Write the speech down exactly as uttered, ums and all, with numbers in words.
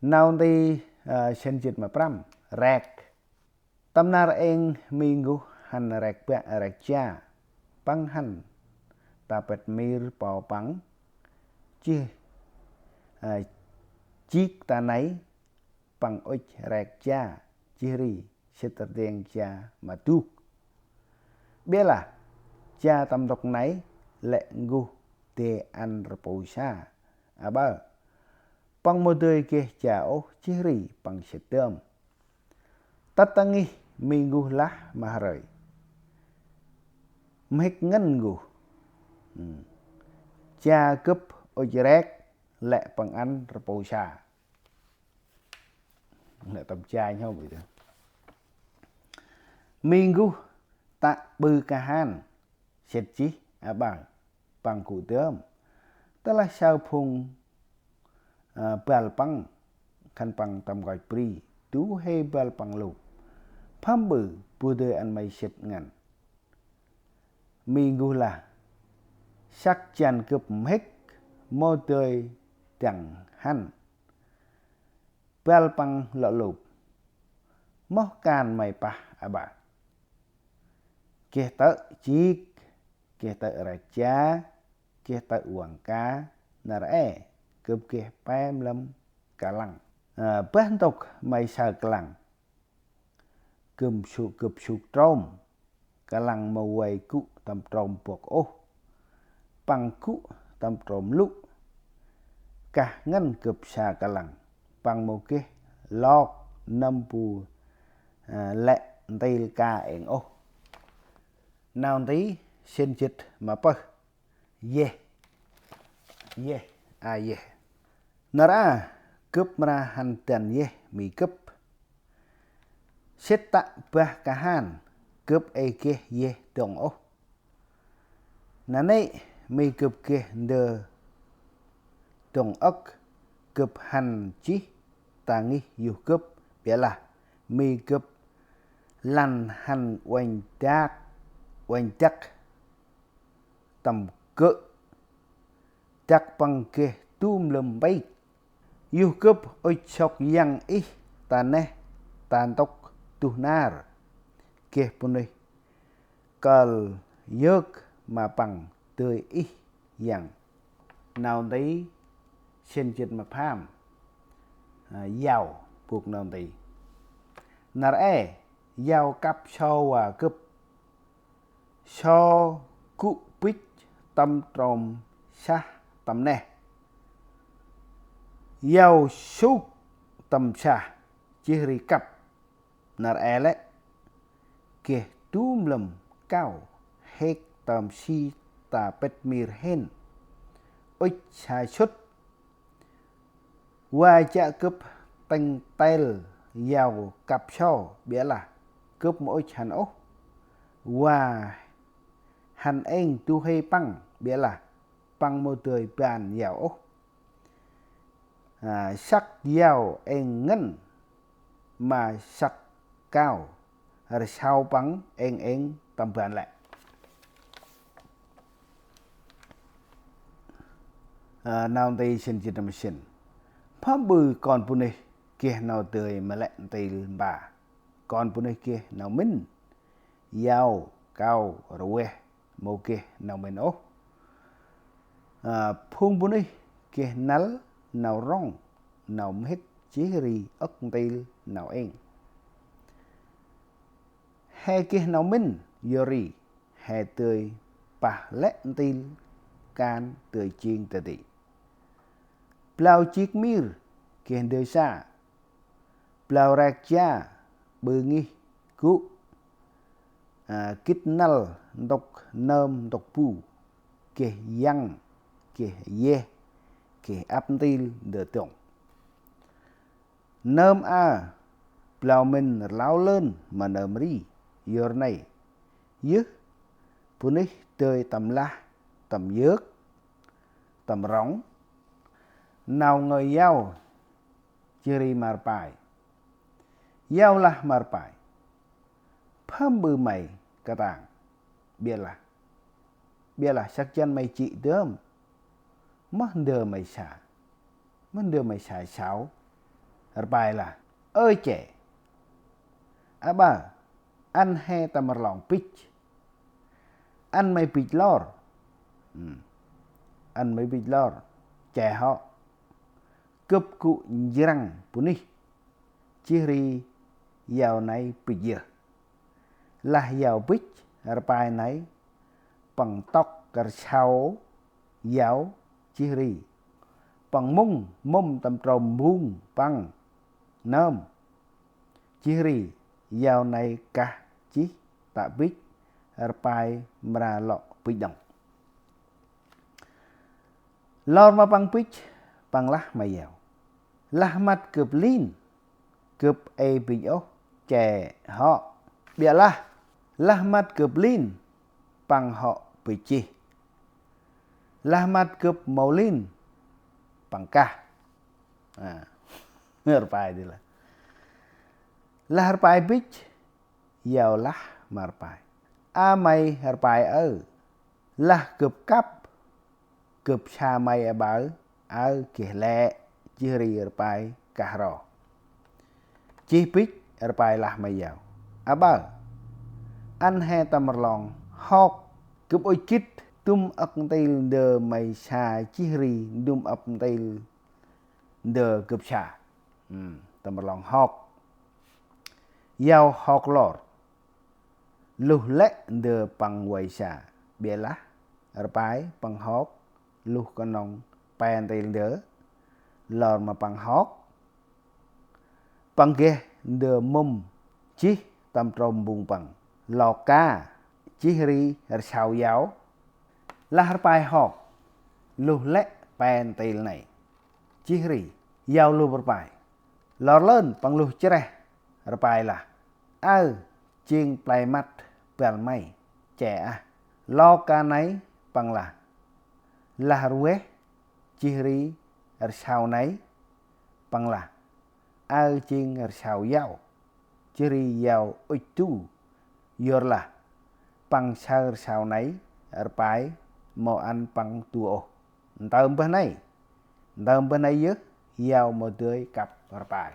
Nau nti, ơ, sĭn jât ma prăm, rek. Tâm nar êng Mi N'guh hăn rek ba, rek ja. Păng hăn ta pĭt mir pô păng. Jêh, ơ, jik ta nây păng ŭch rek ja, jêh ri sĭt rdeng ja ma dŭk. Ƀiălah ja tâm ntŭk nây lĕ N'guh dê ăn rpu sa. Aƀaơ păng mâu dơi geh ja ôh, jêh ri păng sĭt dơm. Tât ta ngih Mi N'guh lah ma Hrơi: Mhĭk ngăn N'guh. Hmm. Ja gâp ŭch rek lĕ păng ăn rpu sa. Lĕ tâm ja nhhâu ƀư tơ. Mi N'guh tă ƀư kahan sĭt jêh aƀaơ păng gŭ dơm. Tơlah saơ phung, ơ, băl păng, khân păng tâm nkoch bri, du huê băl păng lôp: Phâm ƀư bu dơi ăn may sĭt ngăn? Mi N'guh lah: Săk jăn gâp mhĭk, mâu dơi dăng hăn. Băl păng lŏ lôp: Moh kan may pah aƀaơ? Geh tơ̆ jik, geh tơ̆ rek ja, geh tơ̆ văng ka, nar e gâp geh pe mlâm kalăng. Ơ, bah ntŭk may saơ kalăng? Gâp sŭk, gâp sŭk trôm. Kalăng mâu vay gŭ tâm trôm bok ôh. Păng gŭ tâm trôm lŭ. Kah ngăn gâp sa kalăng, păng mâu geh lok nâm bu, ơ, lĕ ntil ka êng ôh. Nau nti sĭn jât ma pơh. Yeh. Yeh, a yeh. Nar a gâp mra hăn dăn yeh Mi gâp. Sĭt tă bah kahan, gâp ê geh yeh dŏng ôh. Nanê̆ Mi gâp geh ndơ dŏng âk, gâp hăn jêh ta ngih yuh gâp, ƀiălah Mi gâp lăn hăn uănh dak, uănh dăk tâm gơ̆, dak păng geh du mlâm mpik. Yuh gâp ŭch sŏk yăng ih ta neh ta ntŭk duh nar. Geh bunuyh kơl yơk ma păng dơi ih yăng. Nau nti sĭn jât ma pham. Ơ, yau, bôk nau nti. Nar e yau kăp so va gâp. So gŭ bêch tâm trôm sah tâm neh. Yau sŭk tâm sah, jêh ri kăp. Nar e lĕ geh du mlâm kao hêk tơm si ta pĭt mir hên. Ŭch sa sŭt. Va jă gâp tĭng tel yau kăp so, ƀiălah gâp mâu ŭch hăn ôh. Va hăn êng du huê păng, ƀiălah păng mâu dơi ban yau ôh. A, săk yau êng ngăn ma săk kao, rsau păng êng êng tâm ban lĕ. A, nau nti sĭn jât ma sĭn. Phâm ƀư kon bunuyh geh nau dơi ma lĕ ntil mpa. Kon bunuyh geh nau mĭn. Yau, kao, rveh, mâu geh nau mĭn ôh. A, phung bunuyh geh năl nau rŏng, nau mhĭk, jêh ri âk ntil nau êng. He geh nau mĭn, yor ri he dơi pah lĕ ntil kan dơi jêng dadê. Blau jik mir geh ndơ sa. Blau rek ja ƀư ngih gŭ, a, gĭt năl ntŭk nơm ntŭk bu, geh yăng, geh yeh, geh ăp ntil ndơ dŏng. Nơm a blau mĭn rlau lơn ma nơm ri, yor nây yơh bunuyh dơi tâm lah, tâm yơk, tâm rŏng. Nau ngơi yau jêh ri ma rpai. Yau lah ma rpai: Phâm ƀư may katang, ƀiălah, ƀiălah săk jăn may jê̆ dơm. Moh ndơ may sa, moh ndơ may sa sau. Rpai lah: Ơ che, aƀaơ, ăn he tâm rlong bêch. Ăn may bêch lor. Ăn may bêch lor. Che hŏ. Gâp gŭ njrăng bunuyh, jêh ri yau nây bêch yơh. Lah yau bêch, rpai nây păng tŏk rsau yau, jêh ri păng mŭng mŭm tâm trôm mbung păng nơm, jêh ri yau nây kah jêh tă bêch. Rpai mra lŏ bêch đŏng. Lor ma păng bêch, păng lah ma yau: Lah măt gâp lin, gâp ê bêch ôh, che hŏ. Ƀiălah lah măt gâp lin, păng hŏ bêch jêh. Lah măt gâp mâu lin, păng kah. Rpai dih lah. Lah rpai bêch, yau lah ma rpai: A may rpai aơ, lah gâp kăp, gâp sa may aƀaơ, aơ geh lĕ. Jêh ri rpai kah ro. Jêh bêch, rpai lah ma yau: Aƀaơ, ăn he tâm rlong hok. Gâp ŭch gĭt dŭm âk ntil ndơ may sa, jêh ri dŭm âk ntil ndơ gâp sa. Tâm rlong hok. Yau hok lor, luh lĕ ndơ păng vay sa. Ƀiălah rpai păng hok luh knŏng pe ntil ndơ. Lor ma păng hok, păng geh ndơ mŭm jêh tâm trôm mbung păng, lok ka, jêh ri rsau yau. Lah rpai hok, luh lĕ pe ntil nây, jêh ri yau lŭp rpai. Lor lơn păng luh chreh. Rpai lah: Aơ jêng play măt băl may, che ah. Lok ka nây păng lah: Lah rveh, jêh ri rsau nây? Păng lah: Aơ jêng rsau yau. Jêh ri yau ŭch du. Yorlah păng saơ rsau nây, rpai mâu ăn păng du ôh. Ntơm bơh nây, ntơm bơh nây yơh yau mâu dơi kăp rpai.